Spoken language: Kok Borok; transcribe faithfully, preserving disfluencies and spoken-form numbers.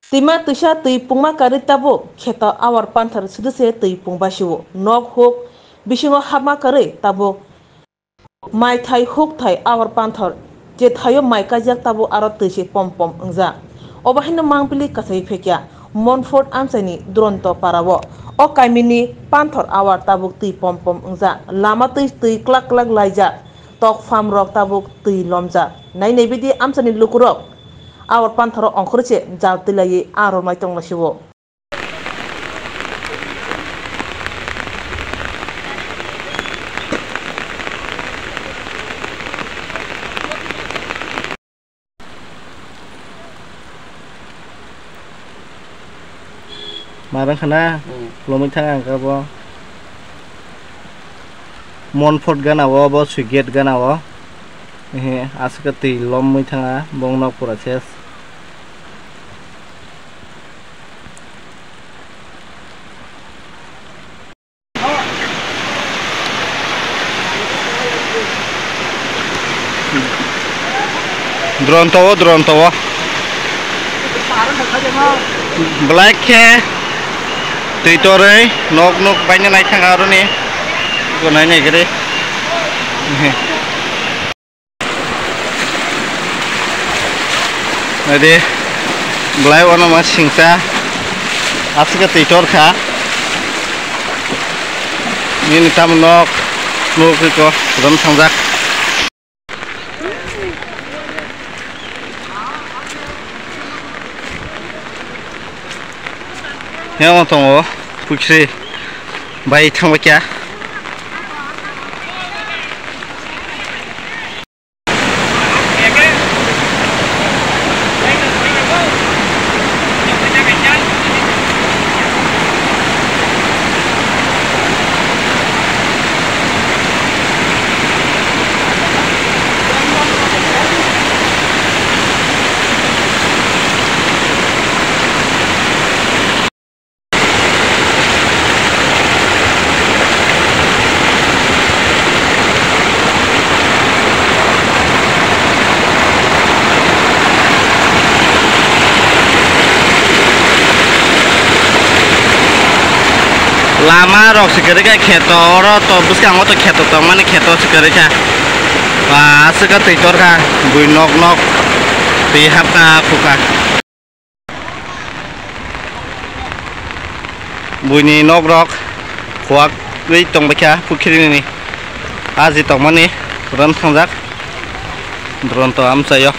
Twima twisa twi pungma karwi tabuk kheto awar panthor swdwse twi pungba sio. Nok huk bisingo hapma karwi tabuk maithai hukthai awar panthor je thaio mai kaijak tabuk aro twi se pom pom wngjak. Obo haino mangpili kasai phekya Monfort amchaini Duronto parao. O kaimini panthor awar tabuk twi pom pom wngjak. Lama twi twi klak klak laijak. Tok farm rok tabuk twi lomjak. Nai nai bidi amchaini lukurok awar panthoro ongkhorwi se jal twi laiwi aro mai tong lasio. Marang khana Hmm. Lomwi thang ang kabo. Monfort gana o, bo sui gate gana o. Ehe, aswk twi lomwi thanga, bong nok pura ses. Duronto o, Duronto o. Belai khe twi torwi nok nok baina nai thanga aroni. Gonai nai gari. Naidi, belai uanama singcha, aswk twi tor kha. Nini tamo nok, nukgwi kok, rom thangjak. Yang tongo, pukhri bai thangba kya. Lama rok se kwrwi kha kheto, oro to bwskango to kheto tongmani, kheto se kwrwi kha. Ba, aswk twi tor kha, bui nok nok twi hap kha, khu kha. Buini nok rok khuak twi tong bai kha, pukhrini ni aji tongmani ron thangjak, Duronto amchaio.